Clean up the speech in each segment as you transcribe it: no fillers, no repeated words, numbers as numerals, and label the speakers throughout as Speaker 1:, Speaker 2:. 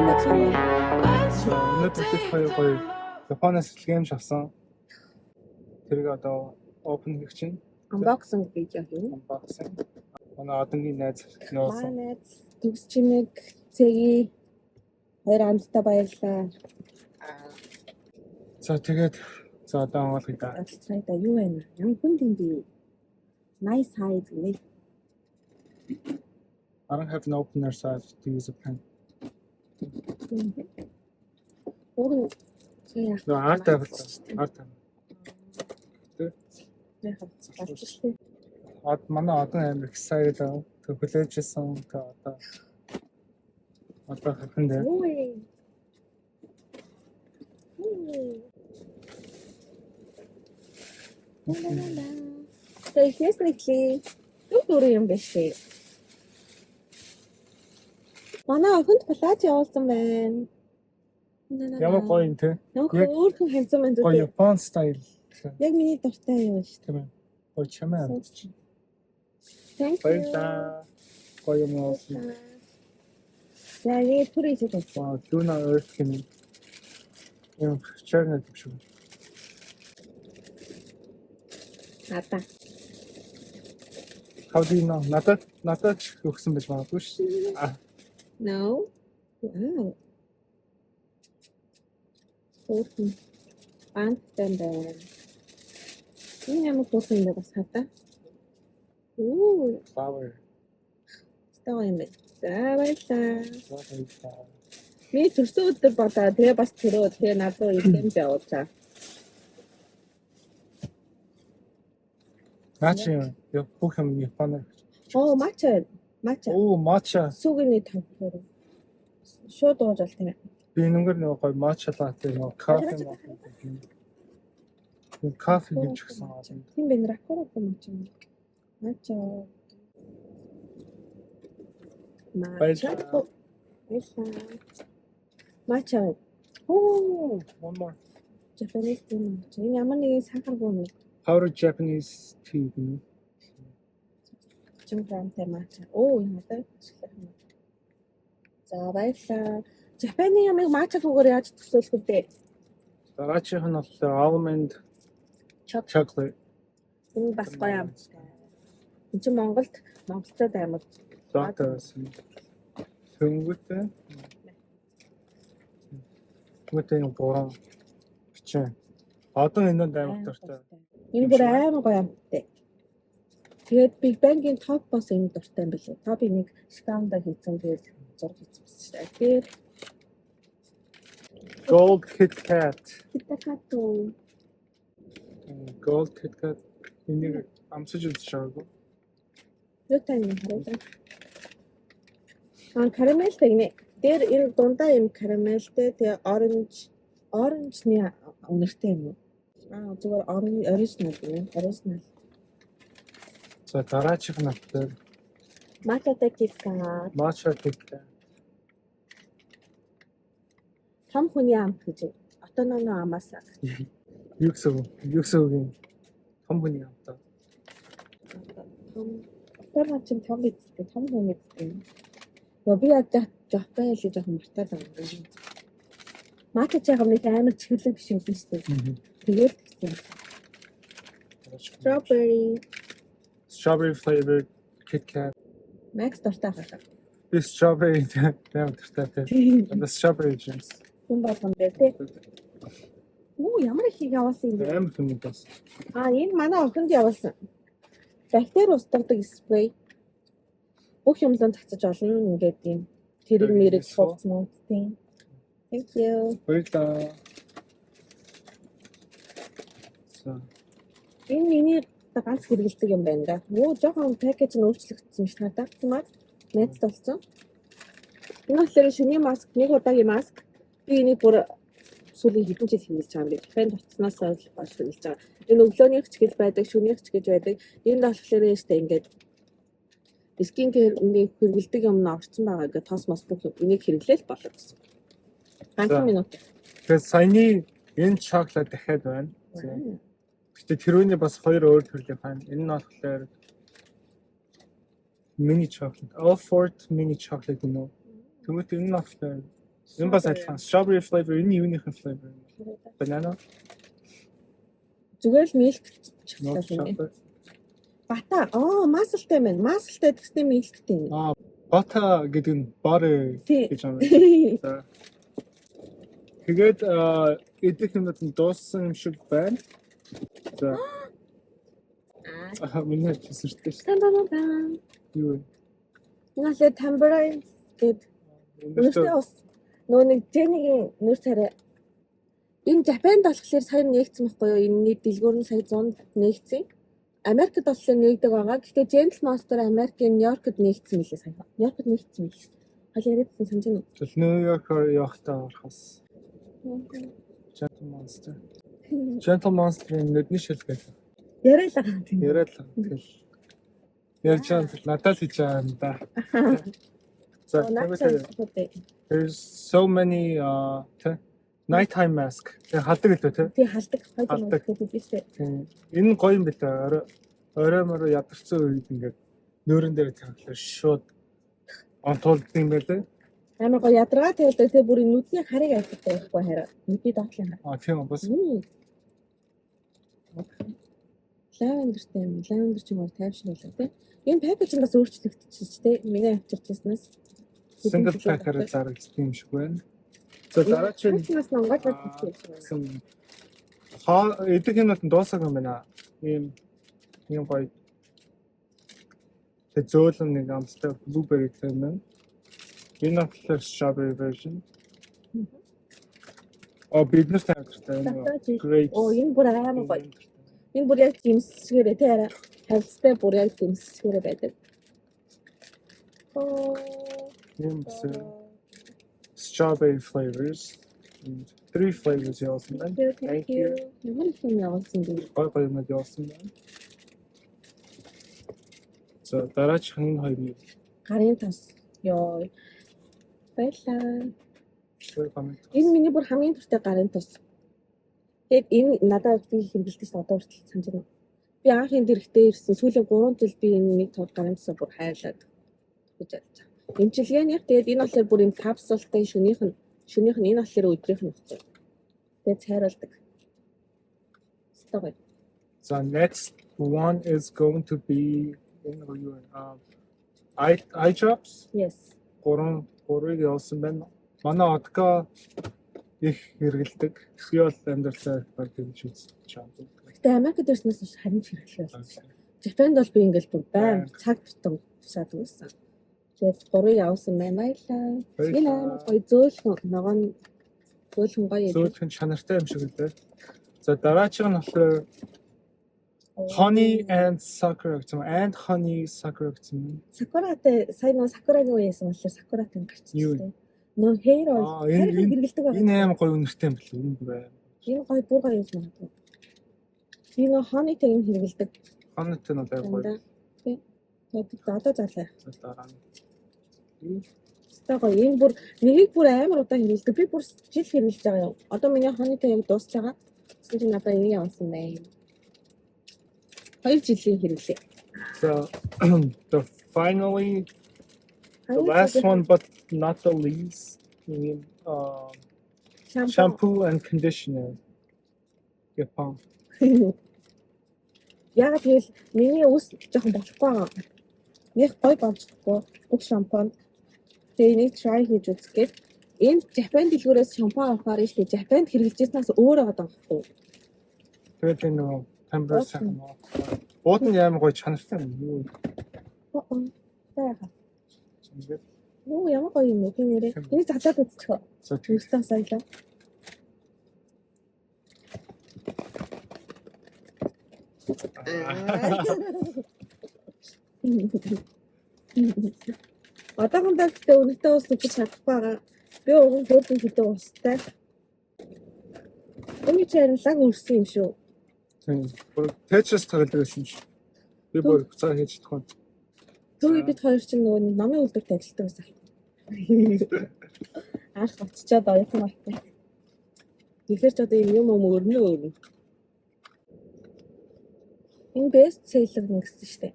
Speaker 1: Сайн байна.
Speaker 2: Let's
Speaker 1: За,
Speaker 2: fall
Speaker 1: өнөөдөр бид
Speaker 2: deep
Speaker 1: хоёр
Speaker 2: down
Speaker 1: гоё
Speaker 2: low.
Speaker 1: Японоос лгэмж авсан. Тэрийг одоо open хийх чинь
Speaker 3: Unboxing видео хийнэ.
Speaker 1: Unboxing. Манай одонгийн найз
Speaker 3: Манай
Speaker 1: явуулсан.
Speaker 3: найз Төгс чимэг цэгийн хоёр амттай баярлаа.
Speaker 1: За, тэгээд за одоо онгойлгоё да.
Speaker 3: Адалцгаая да, юу байна? Ямар хүн юм бэ? Nice size гэнэ.
Speaker 1: I don't have an opener, so I have to use a pen.
Speaker 3: Уг нь сая яах
Speaker 1: Нөө арт авал арт авал.
Speaker 3: яах вэ?
Speaker 1: Од манай одон амар excited аа. Тэг хүлээж исэн. Тэг одоо хахан дээр.
Speaker 3: Юу вэ? Юу вэ? Ла ла ла. Тэгээ эхнээс нь эхлэе. Юу дөрөв юм бэ шээ? Манай охинд плаж явуулсан байна.
Speaker 1: Ямар гоё юм те.
Speaker 3: Ямар
Speaker 1: Яг
Speaker 3: хөөрхөн ханцсан байна
Speaker 1: гоё
Speaker 3: зү.
Speaker 1: Япон style.
Speaker 3: Яг миний дуртай юм шүү.
Speaker 1: Тийм ээ. Гоё чамаа амтчих.
Speaker 3: Thank you.
Speaker 1: Баярлалаа. Гоё юм явуулсан.
Speaker 3: За, яг түр хийж байна.
Speaker 1: Wow, Luna Earth гэнэ. Юм чернэ юм шиг.
Speaker 3: Надаа.
Speaker 1: How do you know? Надад ч өгсөн байж магадгүй шүү. А,
Speaker 3: No. Wow. Хөөрхөн банттай байна. Энэ ямар хөөрхөн юм бэ бас хатаа. Үу,
Speaker 1: flower.
Speaker 3: гоё юм байна. За, баярлалаа.
Speaker 1: За, баярлалаа.
Speaker 3: Миний төрсөн өдөр болоо, тэгээ бас төрөө, тэгээ над руу идэм явуулчаа.
Speaker 1: Наа чи юм бүх юм японоор.
Speaker 3: Оо, матча. Матча.
Speaker 1: Оо, матча.
Speaker 3: Сүгэний тавхаар. Шууд ууж бол тийм ээ.
Speaker 1: Би энэгээр нөгөө гоё матча латте, нөгөө кофе мөн. Кофе гэж өгсөн аа.
Speaker 3: Тийм байна, ракура матча. Матча. Матча.
Speaker 1: Баярлалаа.
Speaker 3: Баярлалаа. Матча. Оо,
Speaker 1: One more.
Speaker 3: Japanese tea матча. Энэ ямар нэгэн сахаргүй юм.
Speaker 1: Powdered Japanese tea гэнэ.
Speaker 3: 30 грамтай матча. Оо, энэ надад ашиглах юм. За, баярлалаа. Japan ы ямыг матчагүйгээр яаж төсөөлөх вэ?
Speaker 1: Дараачих нь болохоор almond chocolate.
Speaker 3: Энэ бас гоё амттай. Энд чинь Монголд монголчууд амар
Speaker 1: Латте байсан. Тэнгүүтээ. Тэнгүүтээ юм гурван бичээ. Одоо энэ амар дуртай.
Speaker 3: Энэ бүр амар гоё амттай. Тэгээд Big Bang-ийн топ бас энэ дуртай юм билээ. Топ энийг шкаунда хийсэн, тэгээд зураг хийсэн байсан шүү дээ. Тэгээд
Speaker 1: Gold Kit Kat.
Speaker 3: Kit Kat.
Speaker 1: Gold Kit Kat энийг амсаж үзэж байгаагүй.
Speaker 3: Юу тань харуулаа. Аа, карамелтэй гинэ. Дээр энэ дундаа юм карамелтэй, тэгээ orange-ны үнэртэй юм уу? Аа, зүгээр orange, original гинэ. Original.
Speaker 1: За, дараачих нь болохоор
Speaker 3: Матчатай Kit Kat.
Speaker 1: Matcha Kit Kat.
Speaker 3: Том хүний амт гэж. Отононо амаас.
Speaker 1: Юу гэсэн үг? Юу гэсэн үг юм? Том хүний амтаа.
Speaker 3: Том отоно чинь том бидтэй, том хүн бидтэй. Яа, би яг Жапон хэлийг жоохон мартаад байгаа юм. Матча ч яг нэг амар чихэрлэг биш юм биш үү? Тэгээд тэгсэн. Strawberry.
Speaker 1: Strawberry flavored Kit Kat.
Speaker 3: Max дуртай хаа.
Speaker 1: Би strawberry амар дуртай тийм. The strawberry juice.
Speaker 3: Хүн болгон дээр тий. Үу, ямар их явуулсан юм бэ?
Speaker 1: Амар хүн бас.
Speaker 3: Аа, энэ манай охинд явуулсан. Бактери устгадаг спрей. Бүх юмлон цацаж олно ингээд юм. Тэрэг мэрэг
Speaker 1: Useful.
Speaker 3: хувц мууц тийм. Thank you.
Speaker 1: Баярлалаа. За.
Speaker 3: Энэ миний ганц хэрэгэлдэг юм байна да. Муу жоохон package нь өөрчлөгдсөн биш надад. Тийм ээ. Найзтай болсон. Энэ болохоор шөнийн маск, нэг удаагийн маск. Би энийг бүр сүүлийн хэдэн жил хэрэглэж байгаа юм бэ. Японд очсноос хойш хэрэглэж байгаа. Энэ өглөөнийх ч гэж байдаг, шөнийх ч гэж байдаг. Энд болохоор штэ ингээд skin care нэг хэрэглэдэг юм нь орцсон байгаа гэх тос мос бүх юм. Энийг хэрэглээл болоо гэсэн. Ганцхан минут.
Speaker 1: Тэгэхээр саяны энэ chocolate дахиад байна. За. Гэтэ тэрүүний бас хоёр өөр төрлийн байна. Энэ нь болохоор mini chocolate. Alfort mini chocolate гэнэ. Тэнгүүт энэ нь болохоор Энэ бас адилхан. Strawberry flavor, энэ юуныхын flavor юм? Banana,
Speaker 3: Зүгээр л milk
Speaker 1: milk
Speaker 3: chocolate юм.
Speaker 1: chocolate.
Speaker 3: Бата. Аа, маслтай байна. Маслтай тэгснэ milk тэй юм.
Speaker 1: Аа, бата гэдэг нь butter гэж юм. За. Тэгээд идэх юмнууд нь дууссан юм шиг байна. За. Аа, миний чи сэртэй шүү.
Speaker 3: Тан тан тан.
Speaker 1: Юу вэ?
Speaker 3: Энэ болохоор tamarind гээд
Speaker 1: Өнөртөө
Speaker 3: өнөртэй ус нөгөө нэг Jenny-гийн нүүр царай. Энэ Жапонд болохоор сая нээгдсэн байхгүй юу? Энэний дэлгүүр нь сая 100 нээгдсэн. Америкт болохоор нээгдэг байгаа. Гэхдээ Gentle Monster Америкийн Нью-Йоркд нээгдсэн мөлий сая. Нью-Йоркд нээгдсэн мөлий. Хойл яриадсан санаж байна
Speaker 1: Тэгэл Нью-Йоркоор явахдаа орохос
Speaker 3: уу?
Speaker 1: Gentle Monster. Gentle Monster-ын нүдний шил гэдэг.
Speaker 3: Яриа л байгаа тийм.
Speaker 1: Яриад л тэгэл ярьж байгаа юм, надад л хийж байгаа юм да. За, тэгээд there's so many тэ nighttime mask. Тэгээ халдаг л үү, тэ?
Speaker 3: Тий, халдаг. Хоёр
Speaker 1: Халдаг.
Speaker 3: юм биш үү?
Speaker 1: Тийм. Энэ нь гоё юм билээ. Орой орой морой ядарсан үед ингээд нүүрэн дээр тавихлаа шууд онтуулдаг юм байлээ.
Speaker 3: Амар гоё ядаргаа тавилдаг. Тэгээ бүр нүдний харыг авчихдаг байхгүй хараа. Нүдний доотлын хар.
Speaker 1: А, тийм үү, бас.
Speaker 3: Lavender тэй юм. Lavender ч юм уу тайвшруулах тий. Энэ package нь бас өөрчлөгдчихөж тий. Миний авчирч ирснээс.
Speaker 1: Single pack-аар зарагдсан юм шиг байна. За, дараагийн
Speaker 3: нь бас Монголд хийсэн юм шиг байна.
Speaker 1: гэсэн хоо идэх юмнууд нь дуусаагүй юм байна. Ийм гоё. Тэгээ зөөлөн нэг амттай blueberry юм байна. Энэ болохоор strawberry version. А, бид нар тавьчихтай энэ
Speaker 3: Татаж.
Speaker 1: grapes.
Speaker 3: Оо, энэ бүр амар гоё. Энэ бүр яг жимсгээрээ тий арай хавцтай бүр яг жимсгээрээ байдаг. Оо.
Speaker 1: Ийм бас strawberry flavors. And three flavors явуулсан байна.
Speaker 3: Thank
Speaker 1: Thank
Speaker 3: you.
Speaker 1: you.
Speaker 3: Ямар их юм явуулсан бэ?
Speaker 1: Гой гой юмнууд явуулсан байна. За, дараачих нь энэ хоёр юм.
Speaker 3: Гарын тос. Йоо. Баярлаа.
Speaker 1: Хоёр гомд.
Speaker 3: Энэ миний бүр хамгийн дуртай гарын тос. Тэгээд энэ надад би хэрэглэдэг чинь одоо хүртэл санаж байна. Би анх энэ дэрэгтээ ирсэн сүүлийн 3 жил би энэ нэг тод гарын тосоо бүр хайрлаад гэж бодож байгаа. Эмчилгээнийх, тэгээд энэ болохоор бүр юм капсултай шөнийх нь, энэ болохоор өдрийнх нь багцаа. Тэгээд цайруулдаг. Ёстой гоё.
Speaker 1: За, next one is going to be энэ юу вэ? Eye drops.
Speaker 3: Yes.
Speaker 1: Гурван гурвыг явуулсан байна. Манай Одко их хэрэглэдэг. Би бол амьдралаа баг тэгж үзэж байгаа.
Speaker 3: Гэтэ Америкт ирснээс хойш харин ч хэрэглэх болсон. Жапонд бол би ингээл бүр байн цаг тутам тусаад өгсөн. Тэгээд гурвыг явуулсан байна. Баярлалаа. Энэ амар гоё зөөлхөн ногоон зөөлхөн гоё юм.
Speaker 1: Зөөлхөн чанартай юм шиг үлээ. За, дараачих нь болохоор honey and sakura гэсэн. And honey sakura гэсэн.
Speaker 3: Сакуратай сая нөө сакурагийн үе яасан болохоор сакуратай гарчихсан.
Speaker 1: Юу?
Speaker 3: Нөө hair oil.
Speaker 1: Аа, энэ
Speaker 3: хэрэглэдэг байгаа.
Speaker 1: Энэ амар гоё үнэртэй юм билүү? Энэ бүр амар.
Speaker 3: Энэ гоё, бүр гоё юм магадгүй. Би нөө honey-тэй юм хэрэглэдэг.
Speaker 1: Honey-тэй нь бол амар гоё.
Speaker 3: Тий. Тэгээд одоо зарлаа.
Speaker 1: За, дараа нь.
Speaker 3: Ёстой гоё. Энэ бүр нэгийг бүр амар удаан хэрэглэдэг. Би бүр жил хэрэглэж байгаа юм. Одоо миний honey-тэй яг дуусч байгаа. Тэгсэн чинь надад энийг явуулсан байна. 2 жилийн хэрэглээ.
Speaker 1: So the finally the last one but not the least, shampoo and conditioner. Япон.
Speaker 3: Яг тэгэл миний үс жоохон болохгүй байгаа. Нэг гоё болж чадахгүй бүх шампунь. Тэгээ энийг try хийж үзэх гээд энэ Жапон дэлгүүрээс шампунь авахаар нь шүү дээ. Жапонд хэрэглэжсэнээс өөр байгаа байхгүй.
Speaker 1: Тэгээд энэ нөгөө тамбар сайхан. Ууд нь амар гоё чанартай юм. Юу
Speaker 3: Аа. За яха.
Speaker 1: ингээд
Speaker 3: Оо, ямар гоё юм бэ би нэрээ. Энийг задлаад үзчих.
Speaker 1: За, тийм.
Speaker 3: Тэрсээ соёлоо. Одоохондоо гэхдээ үнэтэй ус нүгч чадахгүй байгаа. Би уг нь хөөрхөн хэдэн устай. Эний чи харин лаг өрсөн юм шүү.
Speaker 1: Тийм. Бүр Tetris тоглодог байсан шүү. Би бүр цаа хийж чадахгүй.
Speaker 3: Төвий бид хоёр чинь нөгөө нэг номын үйлдвэрт ажилладаг байсан. Анх очичоод оюутан байхгүй. Тэгэхээр ч одоо юм юм өрнө өрнө. Энэ best seller гэсэн шүү дээ.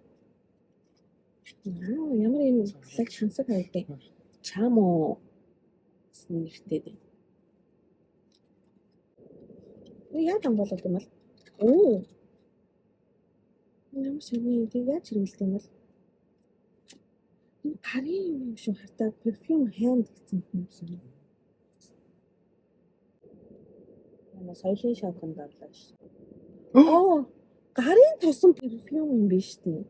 Speaker 3: Аа, ямар юм лаг шансаг харагдав. Чамо. гэсэн нэртэй дээ. Яаж амбуулах юм бол? Оо. Ямар сони юм бэ? Яаж хэрэглэдэг юм бол? Энэ гарын юм шүү хартаа perfume hand гэсэн юм шиг. Манай соёлын шоконд орлоо ш. Оо, гарын тосон perfume юм биш үү?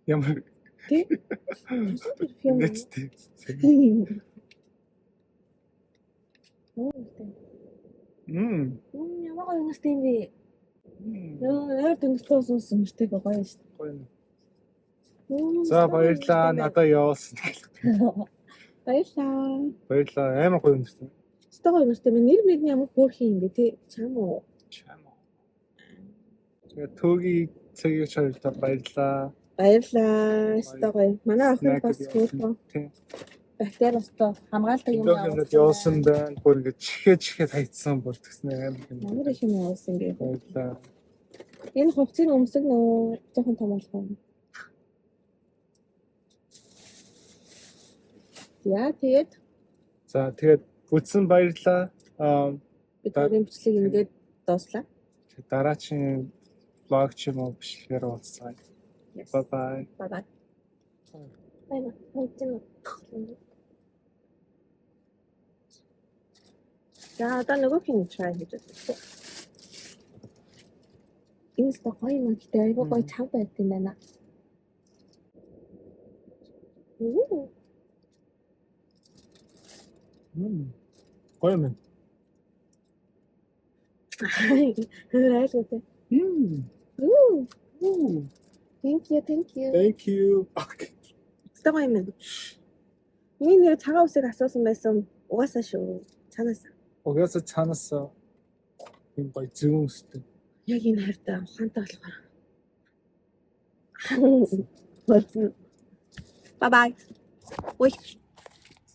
Speaker 1: Ямар
Speaker 3: Тэ? Тосон perfume.
Speaker 1: нэцтэй.
Speaker 3: Оо, тэ. Ямар гоё үнэртэй юм бэ? Ойр дөнгөцөө суусан мөртэй гоё шүү дээ.
Speaker 1: Гоё юм. За, баярлалаа. Надаа явуулсан.
Speaker 3: Баярлалаа.
Speaker 1: Баярлалаа. Амар гоё үнэртэй.
Speaker 3: Өстой гоё үнэртэй. Нэр мөр нь ямар хөөрхөн юм бэ те? Чам уу?
Speaker 1: Чам уу. Тэгээ төөгийн цэгийг чарилтаа баярлалаа.
Speaker 3: Баярлалаа. Өстой гоё. Манай охин бас хөөрхөн.
Speaker 1: Тийм.
Speaker 3: Бактери өстой хамгаалдаг юм
Speaker 1: явуулсан байна. Бүр ингэ чихээ чихээ хайцсан бүр тэгснэ амар юм.
Speaker 3: Ямар их юм явуулсан бэ?
Speaker 1: Баярлалаа.
Speaker 3: Энэ хувцсыг өмсөг нөө жоохон том болох юм. За, тэгээд
Speaker 1: За, тэгээд үзсэн баярлалаа. Аа
Speaker 3: бид хоёрын бичлэг ингээд дууслаа.
Speaker 1: Дараагийн vlog ч юм уу бичлэгээр уулзцгаая. Bye bye.
Speaker 3: Bye bye. Bye bye. За, одоо нөгөөх нь try хийж үзье. Энэ ч гоё юм гэхдээ айгүй гоё чав байт юм байна. Оо.
Speaker 1: Гоё юм.
Speaker 3: Райлгүй. Оо. Thank you, thank you.
Speaker 1: Thank you. Okay.
Speaker 3: Өстой гоё юм байна. Миний нэр цагаан үсийг асуусан байсан. Угаасаа шүү. Цаанаас.
Speaker 1: Угаасаа цаанаас юм гоё зүүн үстэй.
Speaker 3: Яг энэ хайртай ухаантай болохоор. Болсон. Bye bye. Ой.